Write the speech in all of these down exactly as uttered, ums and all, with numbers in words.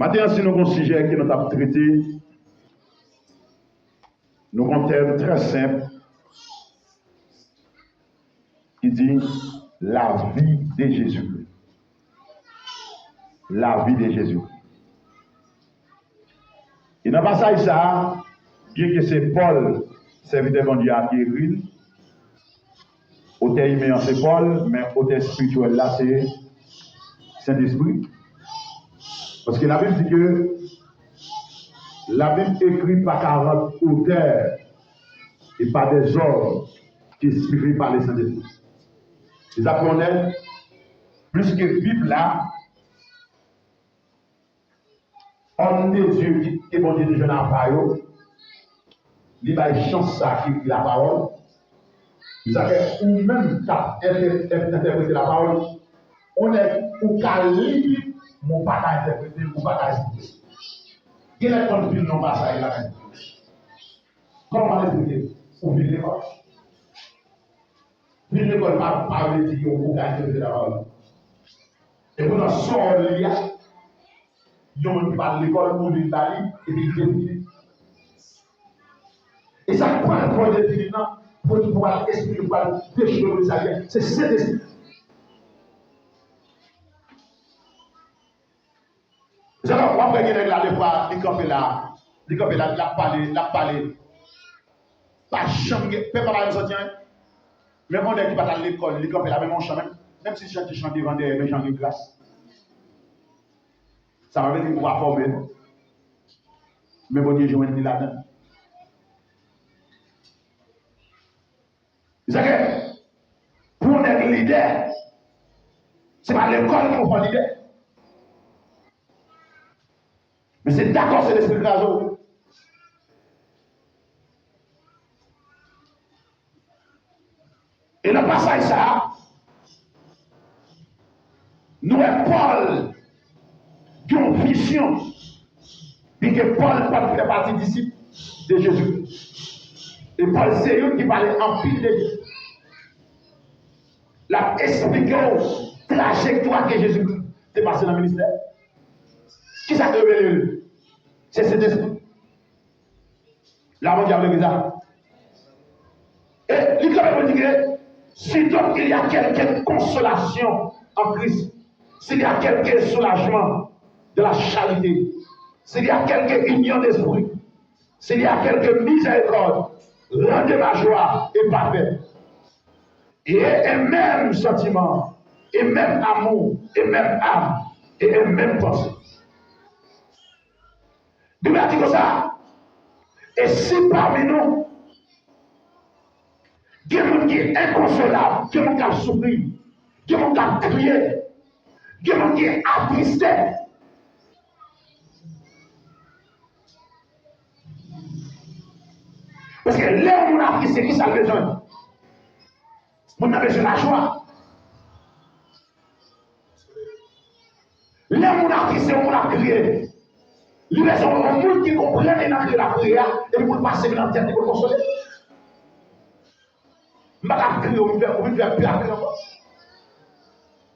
Maten an, si nou gen yon sijè ke nou t ap trete, nou gen yon tèm trè senp ki di, la vie de Jésus-Christ. La vie de Jésus-Christ. E nan pasaj sa a, byenke se Pòl, sèvitè Bondye a, ki ekri l, otè imen an se Pòl, men otè espirityèl la se Sentespri. Paske Labib di ke Labib ekri pa karant otè e pa dèzòm ki enspire pa Lesentespri. Se sa k fè w wè, plis ke Bib la, òm de Dye ki, ke Bondye te jwenn apa yo, li bay chans sa ki ekri lapawòl. Sa fè ou menm k ap entè-, entèprete lapawòl, ou nèg ou ka li Bib, men ou pa ka entèprete l, ou pa ka esplike l. Gen lè konn pil nan pasaj la, men kòman esplike l? Ou vin lekòl. Vin lekòl pa, pa vle di ke ou ka entèprete lapawòl. E poutan, sa w li a, yon moun ki pa al lekòl, ou li l ba li, epi li defini. E sa k pral fè w defini nan, pou, pou al esplike, pou al dechifre mesaj la, se Sentespri. Zòt w ap wè gen nèg la, defwa, li kanpe la, li kanpe la, l ap pale, l ap pale. Pa janm gen, pèp la pa janm santi anyen. Menm yon nèg ki pa t al lekòl, li kanpe la, menm yon chan, menm, menm si l chante chan devan dèyè, men jan gen gras. Sa pa vle di ou pa fòme, non. Men Bondye jwenn li ladan l. Sa ke, pou yon nèg lidè, se pa lekòl ki fè w lidè. Men se dakò, se lespri kraze w. E nan pasaj sa a, nou wè Pòl gen yon vizyon, byenke Pòl pa t fè pati disip de Jezi. E Pòl se youn ki pale anpil de li. L ap esplike w trajektwa ke Jezi te pase nan ministè. Kisa k revele l? Se Sentespri. La, Bondye ap regle sa. Et li kanpe pou di ke, si donc il y a quelque consolation en Christ, s'il y a quelque soulagement de la charité, s'il y a quelque union d'esprit, s'il y a quelque miséricorde, rendez ma joie et parfaite. Et un même sentiment, et même amour, et même âme, et une même pensée. Bib la di konsa, e si pami nou, gen moun ki enkonsolab, gen moun k ap soufri, gen moun k ap kriye, gen moun ki atriste. Paske lè yon moun atriste, kisa l bezwen? Moun nan bezwen lajwa. Lè moun atriste, moun ap kriye, li bezwen yon moun ki konprann li nan kriye l ap kriye a, epi pou l pase li nan tèt li pou l konsole. M pa ka ap kriye, ou vin fè, ou vin fè pire anpil ankò.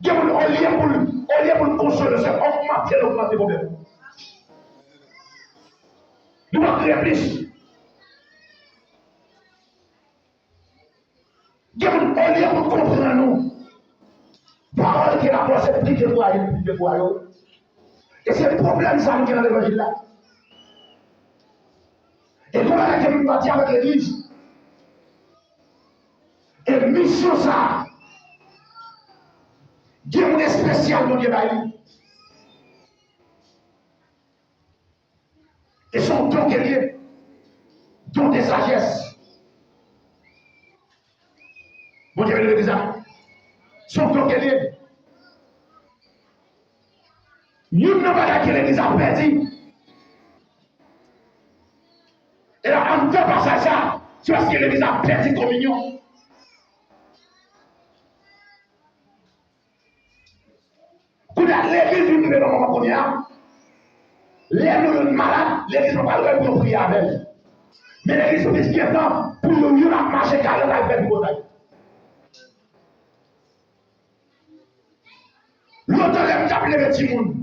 Gen moun, olye pou l, olye pou l konsole, se ogmante l ogmante pwoblèm. Nou pa kriye plis. Gen moun, olye pou konprann nou, pawòl ke l ap pale se pi dekouraje, pi dekouraje yo. E se pwoblèm sa nou gen nan levanjil la. E gon bagay ke m pa di avèk legliz. E misyon sa, gen moun espesyal Bondye bay li. E se yon don ke l ye. Don de sajès. Bondye beni legliz la. Se yon don ke l ye. Youn nan bagay ke legliz la pèdi. E la, anndan pasaj sa, se paske legliz la pèdi kominyon. Kounye a, legliz vin rive nan moman kounye a, lè nou youn malad, legliz pa pral wè l pou yo priye avè l. Men legliz plis gentan pou yo youn ap mache kalòt al fè tripotay. Lontan lè m t ap leve timoun,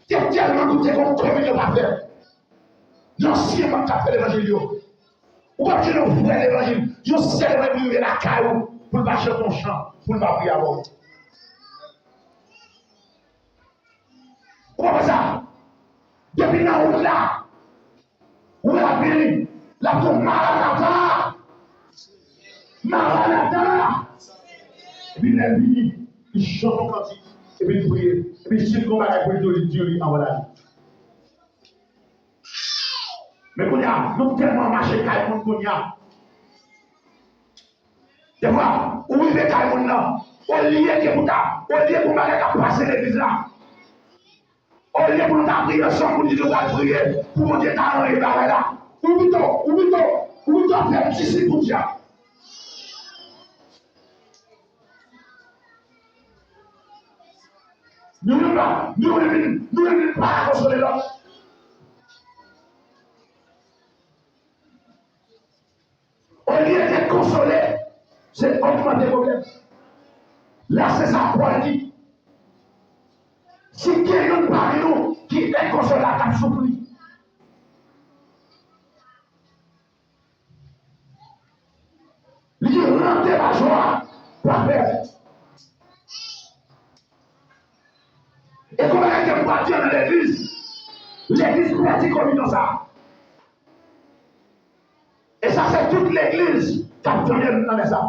Te tèlman doute, gon kominyon pa fèt. Yon sèl moun k ap fè levanjil yo. Ou p ap jwenn yon vrè levanjil, yon sèl levanjil pou rive lakay ou, pou l pa chante yon chan, pou l pa priye avè w. Ou konprann sa? Depi nan wout la, ou wè l ap vini, l ap di w, "Maranata! Maranata!" Epi lè l vini, li chante yon kantik, epi l priye, epi si l gen yon bagay pou l di w, li di w li anvan l ale. Men kounye a, nou tèlman mache kay moun kounye a. Defwa, ou rive kay moun nan, olye ke pou ta, olye pou bagay k ap pase legliz la, olye pou nou ta priye ansanm pou nou di nou pral priye, pou Bondye ta range bagay la, ou pito, ou pito, ou pito ap fè ti sik pou dyab. Nou menm la, nou menm vin, nou menm vin pa konsole lòt. Olye de konsole, se ogmante pwoblèm. La, se sa Pòl di. Si gen youn pami nou ki enkonsolab, k ap soufri, li di, rante pa jwa, pa pè. E kòman bagay ke m pral di nan legliz, legliz pèdi kominyon sa. E sa se tout legliz k ap tande m nan lè sa.